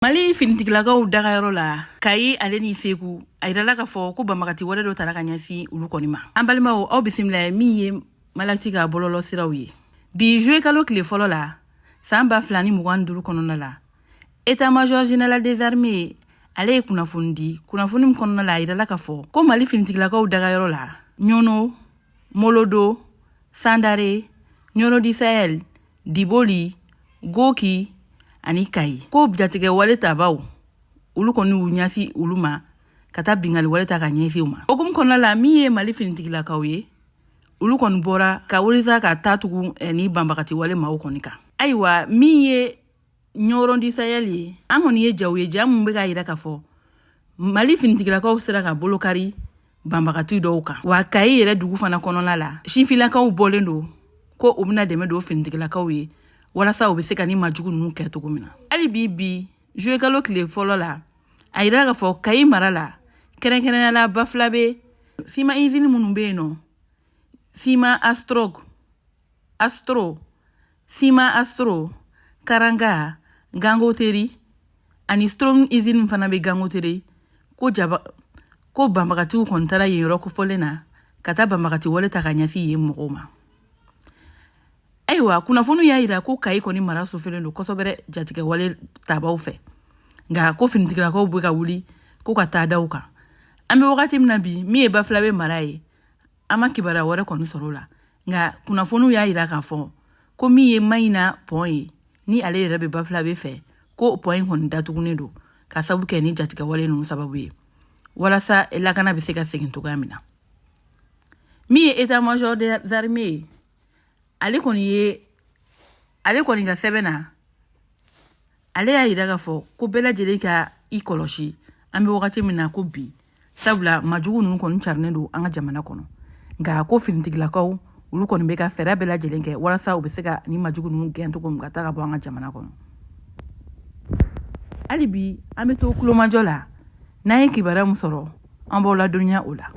Mali finitigilakaw dagayɔrɔ la Kayi ale ni Segu, a yirala k'a fɔ ko banbagati wale dɔ tara ka ɲɛsin olu kɔni ma. An balimaw, aw bisimila ye min ye Malati ka bɔlɔlɔ siraw ye. Bi juillet kalo tile fɔlɔ la, san 2025 kɔnɔna la, état major général des armées ale ye kunnafoni di. Kunnafoni min kɔnɔna la, a yirala k'a fɔ ko Mali finitigilakaw dagayɔrɔ la Ɲɔnɔ, Molodo, Sandare, Ɲɔnɔ du Sahel, Diboli, Goki ani Kayi, ko jatigɛ wale tabaw olu kɔni y'u ɲɛsin olu ma ka taa bingali wale ta ka ɲɛsin u ma. Hukumu kɔnɔna la, min ye Mali finitigilakaw ye, olu kɔni bɔra ka walisa ka taa tugu ni banbagati wale maaw kɔni kan. Ayiwa, min ye Ɲɔrɔn du Sahel ye, an kɔni ye jaw ye, ja min bɛ k'a yira k'a fɔ Mali finitigilakaw sera ka bolokari banbagati dɔw kan. Wa Kayi yɛrɛ dugu fana kɔnɔna la, sinfilakaw bɔlen don ko u bɛna dɛmɛ don finitigilakaw ye walasa u bɛ se ka ni majugu ninnu kɛ cogo min na. Hali bi bi juillet kalo tile fɔlɔ la, a yira k'a fɔ Kayi mara la, kɛrɛnkɛrɛnnenya la Bafulabe, siman izini minnu bɛ yen nɔ, siman Astrog Astro, siman Astro, Karanga, Gangoteri ani Strom izini fana bɛ Gangoteri, ko jaba ko banbagatiw kɔni taara yen yɔrɔ kofɔlen na ka taa banbagati wale ta ka ɲɛsin yen mɔgɔw ma. Ayiwa, kunnafoniw y'a yira ko Kayi kɔni mara sofelen don kosɛbɛ jatigɛ wale tabaw fɛ, nka ko finitigilakaw bɛ ka wuli ko ka taa daw kan. An bɛ wagati min na bi, min ye Bafulabe mara ye, an ma kibaruya wɛrɛ kɔni sɔrɔ o la, nka kunnafoniw y'a yira k'a fɔ ko min ye Mayina pɔn ye, ni ale yɛrɛ bɛ Bafulabe fɛ, ko pɔn in kɔni datugunen don ka sababu kɛ ni jatigɛwale ninnu sababu ye, walasa lakana bɛ se ka segin cogoya min na. Min ye état major des armées ye, ale kɔni ye ale kɔni ka sɛbɛn na, ale y'a yira k'a fɔ ko bɛɛ lajɛlen ka i kɔlɔsi an bɛ wagati min na ko bi, sabula majugu ninnu kɔni carinen don an ka jamana kɔnɔ. Nka ko finitigilakaw olu kɔni bɛ ka fɛɛrɛ bɛɛ lajɛlen kɛ walasa u bɛ se ka ni majugu ninnu gɛn cogo min ka taa ka bɔ an ka jamana kɔnɔ. Hali bi an bɛ to kulomajɔ la. N'an ye kibaruya min sɔrɔ, an b'aw ladɔnniya o la.